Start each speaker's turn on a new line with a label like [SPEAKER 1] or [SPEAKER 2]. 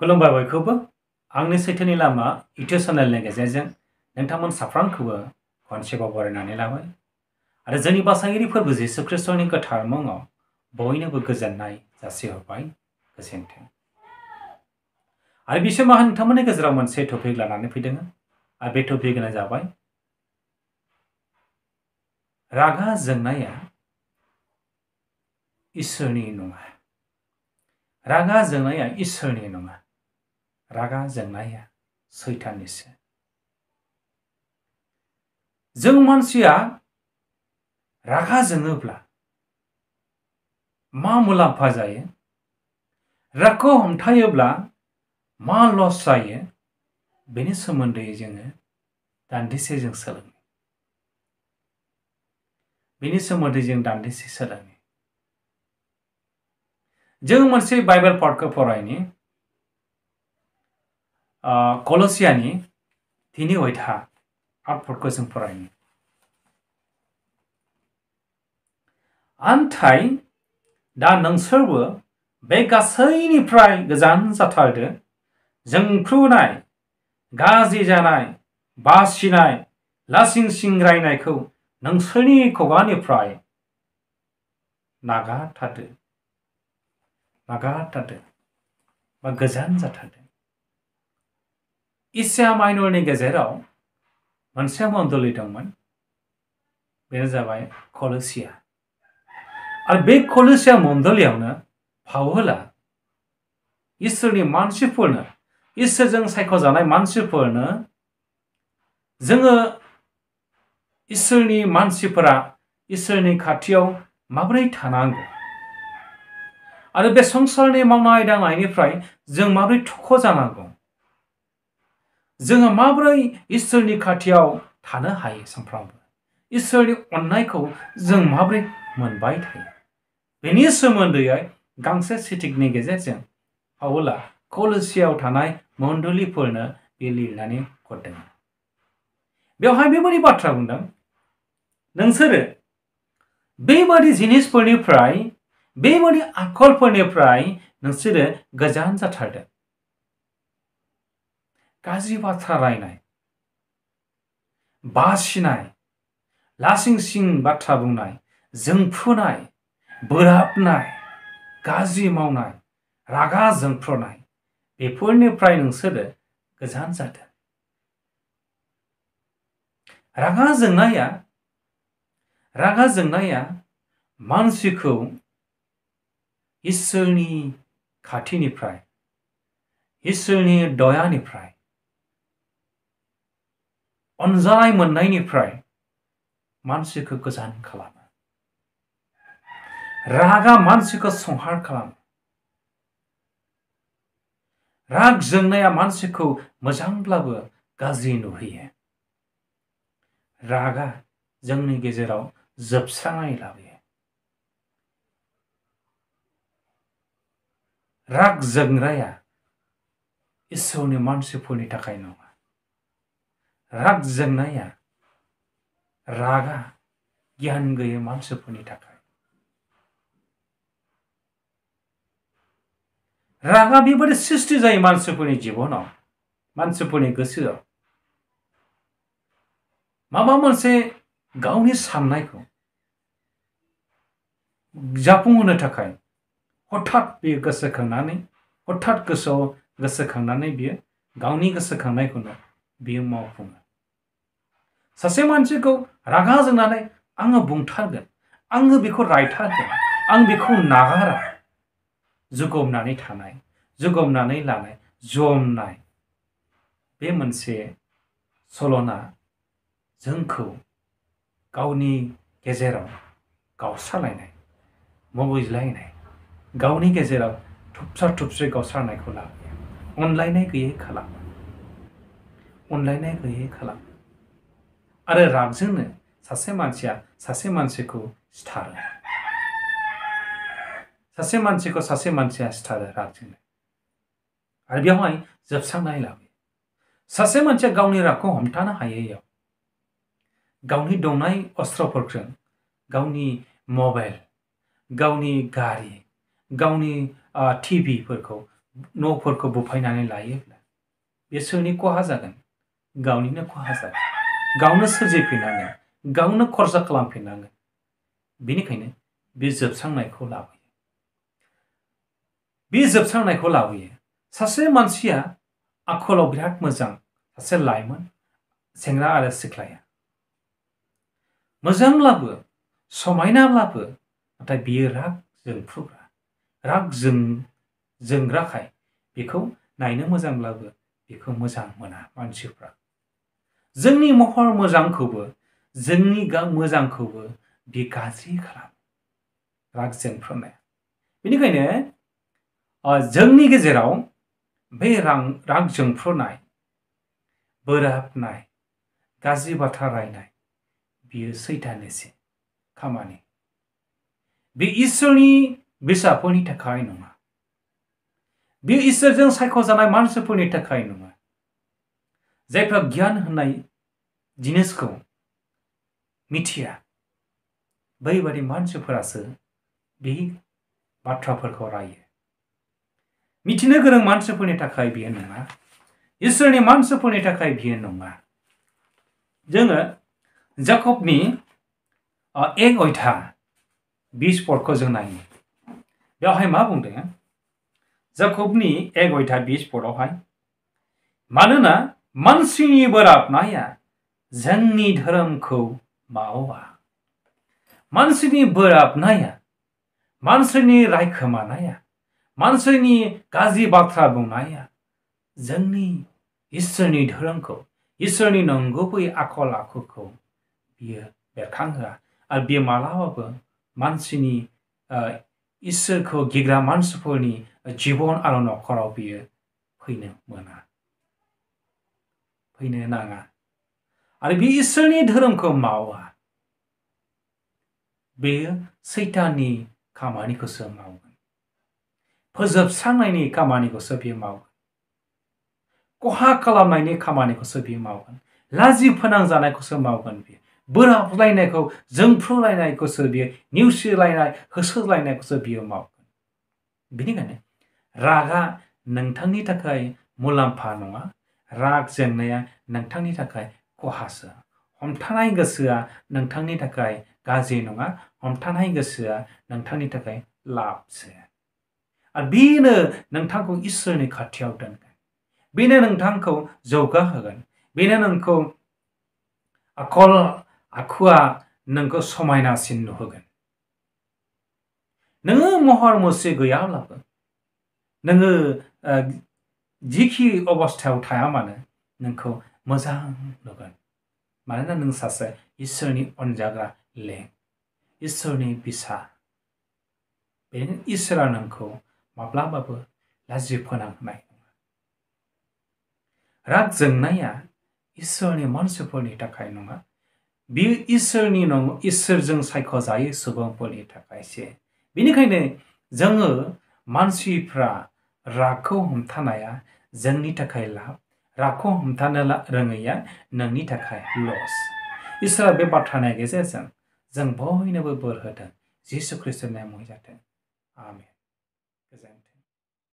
[SPEAKER 1] खुलुमबाय बयखौबो आंनि सैथोनि लामा इउटिउब चेनेलनि गेजेरजों नोंथांमोन साफ्रोमखौबो खनसेबाव बरायनानै लाबाय आरो जोंनि बासागिरि फोरबो जिसु ख्रिस्टनि गोथार मुङाव बयनोबो गोजोननाय जासिहरबाय गोजोन्थों। आरो बे समाव नोंथांमोननि गेजेराव मोनसे टपिक लानानै फैदों आरो बे टपिकआनो जाबाय रागा जोंनाया इसोरनि नङा। रागा जोंनाया इसोरनि नङा। रागा जोंनाया सैताननिसो। जों मानसिया रागा जोङोब्ला मा मुलाम्फा जायो, रागखौ हमथायोब्ला मा लस जायो, बेनि सोमोन्दै जोङो दान्दिसे जों सोलोङो। बेनि सोमोन्दै जों दान्दिसे सोलोङो। जों मोनसे बाइबेल पार्टखौ फरायनि कलसियानि 3:8 आर्टफोरखौ जों फरायनि। आन्थाय दा नोंसोरबो बे गासैनिफ्राय गोजान जाथारदो, जोंफ्रुनाय, गाज्रि जानाय, बासिनाय, लासिं सिं रायनायखौ नोंसोरनि खुगानिफ्राय नागारथारदो बा गोजान जाथारदो। एसिया माइनरनि गेजेराव मोनसे मण्डली दंमोन, बेनो जाबाय कलसिया। आरो बे कलसिया मण्डलीयावनो पाउला इसोरनि मानसिफोरनो, इसोरजों सायख'जानाय मानसिफोरनो जोङो इसोरनि मानसिफोरा इसोरनि खाथियाव माबोरै थानांगौ आरो बे संसारनि मावनाय दांनायनिफ्राय जों माबोरै थख' जानांगौ, जोङो माबोरै इसोरनि खाथियाव थानो हायो, सानफ्रामबो इसोरनि अननायखौ जों माबोरै मोनबाय थायो, बेनि सोमोन्दै गांसे चिठिनि गेजेरजों पाउला कलसियाव थानाय मण्डलीफोरनो बे लिरनानै हरदों। बेवहाय बेबायदि बाथ्रा बुंदों, नोंसोरो बेबादि जिनिसफोरनिफ्राय, बेबादि आखलफोरनिफ्राय नोंसोरो गोजान जाथारदो। गाज्रि बाथ्रा रायनाय, बासिनाय, लासिं सिं बाथ्रा बुंनाय, जोंफ्रुनाय, बोराबनाय, गाज्रि मावनाय, रागा जोंफ्रुनाय, बेफोरनिफ्राय नोंसोरो गोजान जादो। रागा जोंनाया मानसिखौ इसोरनि खाथिनिफ्राय, इसोरनि दयानिफ्राय, अनजानाय मोननायनिफ्राय मानसिखौ गोजान खालामो। रागा मानसिखौ संहार खालामो। राग जोंनाया मानसिखौ मोजांब्लाबो गाज्रि नुहोयो। रागा जोंनि गेजेराव जोबस्रांनाय लाबोयो। राग जोंग्राया इसोरनि मानसिफोरनि थाखाय नङा। राग जोंनाया, रागा गियान गैयै मानसिफोरनि थाखाय। रागा बेबायदि सृष्टि जायो मानसिफोरनि जिबनाव, मानसिफोरनि गोसोआव। माबा मोनसे गावनि साननायखौ जाफुंहोनो थाखाय हठात बेयो गोसोखांनानै, हठात गोसोआव गोसोखांनानै बियो गावनि गोसोखांनायखौनो बियो मावफुङो। सासे मानसिखौ रागा जोंनानै आङो बुंथारगोन, आङो बेखौ रायथारगोन, आं बेखौ नागारा, जुगबनानै थानाय, जुगबनानै लानाय, जमनाय, बे मोनसे सल'ना जोंखौ गावनि गेजेराव गावस्रालायनाय, मुगैज्लायनाय, गावनि गेजेराव थुबसा थुबस्रि गावस्रानायखौ लाबोयो। अनलायनाय गैयै खालामो। अनलायनाय गैयै खालामो। आरो रागजोंनो सासे मानसिया सासे मानसिखौ सिथारो। सासे मानसिया सिथारो रागजोंनो। आरो बेवहाय जोबस्रांनाय लाबोयो। सासे मानसिया गावनि रागखौ हमथानो हायैयाव गावनि दंनाय अस्त्रफोरजों, गावनि मबाइल, गावनि गारि, गावनि टिभिफोरखौ न'फोरखौ बुफायनानै लायोब्ला बे सोरनि खहा जागोन? गावनिनो खहा जागोन। गावनो सोरजिफिननांगोन, गावनो खरसा खालामफिननांगोन। बेनिखायनो बे जोबस्रांनायखौ लाबोयो। बे जोबस्रांनायखौ लाबोयो। सासे मानसिया आखलाव बिराद मोजां, सासे लाइमोन सेंग्रा आरो सिख्लाया मोजांब्लाबो समायनाब्लाबो नाथाय बियो राग जोंफ्रुग्रा, राग जोंग्राखाय बेखौ नायनो मोजांब्लाबो बेखौ मोजां मोना मानसिफ्रा। जोंनि महर मोजांखौबो, जोंनि मोजांखौबो बे गाज्रि खालामो, राग जोंफ्रुनाया। बेनिखायनो जोंनि गेजेराव बे राग जोंफ्रुनाय, बोराबनाय, गाज्रि बाथ्रा रायनाय बियो सैताननिसो खामानि। बे इसोरनि बिसाफोरनि थाखाय नङा। बे इसोरजों सायख'जानाय मानसिफोरनि थाखाय नङा। जायफ्रा गियान होनाय जिनिसखौ मिथिया बैबादि मानसिफोरासो बे बाथ्राफोरखौ रायो। मिथिनो गोरों मानसिफोरनि थाखाय बियो नङा। इसोरनि मानसिफोरनि थाखाय बियो नङा। जोङो जाकबनि 1:20 जों नायो। बेवहाय मा बुंदों? जाकबनि 1:20 मानोना मानसिनि बोराबनाया जोंनि धोरोमखौ मावा। मानसिनि बोराबनाया, मानसिनि रायखोमानाया, मानसिनि गाज्रि बाथ्रा बुंनाया जोंनि इसोरनि धोरोमखौ, इसोरनि नंगुबै आखल आखुखौ बियो बेरखांहोआ। आरो बियो मालाबाबो मानसिनि इसोरखौ गिग्रा मानसिफोरनि जिबन आरो नखराव बियो फैनो मोना, फैनो नाङा। आरो बे इसोरनि धोरोमखौ मावा। बेयो सैताननि खामानिखौसो मावगोन। फोजोबस्रांनायनि खामानिखौसो बियो मावगोन। खहा खालामनायनि खामानिखौसो बियो मावगोन। लाजि फोनांजानायखौसो मावगोन बियो। बोराबलायनायखौ, जोंफ्रुलायनायखौसो बियो, नेवसिलायनाय, होसोलायनायखौसो बियो मावगोन। बेनिखायनो रागा नोंथांनि थाखाय मुलाम्फा नङा। राग जोंनाया नोंथांनि थाखाय खहासो। हमथानाय गोसोआ नोंथांनि थाखाय गाज्रि नङा। हमथानाय गोसोआ नोंथांनि थाखाय लाबसो। आरो बेनो नोंथांखौ इसोरनि खाथियाव दोनगोन। बेनो नोंथांखौ जौगाहोगोन। बेनो नोंखौ आखल आखुआ नोंखौ समायनासिन नुहोगोन। नोङो महर मुस्रि गैयाब्लाबो, नोङो जिखि अबस्थायाव थाया मानो नोंखौ मोजां नुगोन। मानोना नों सासे इसोरनि अनजाग्रा लेक, इसोरनि बिसा। बेनिखायनो इसोरा नोंखौ माब्लाबाबो लाजि फोनांहोनाय नङा। राग जोंनाया इसोरनि मानसिफोरनि थाखाय नङा। बेयो इसोरनि नङा, इसोरजों सायख'जायै सुबुंफोरनि थाखायसो। बेनिखायनो जोङो मानसिफ्रा रागखौ हमथानाया जोंनि थाखाय लाब, रागखौ हमथानो रोङैया नोंनि थाखाय लस। इसोरा बे बाथ्रानि गेजेरजों जों बयनोबो बोर होथों। जिसु ख्रिस्टनि नामै जाथों। आमेन। गोजोन्थों।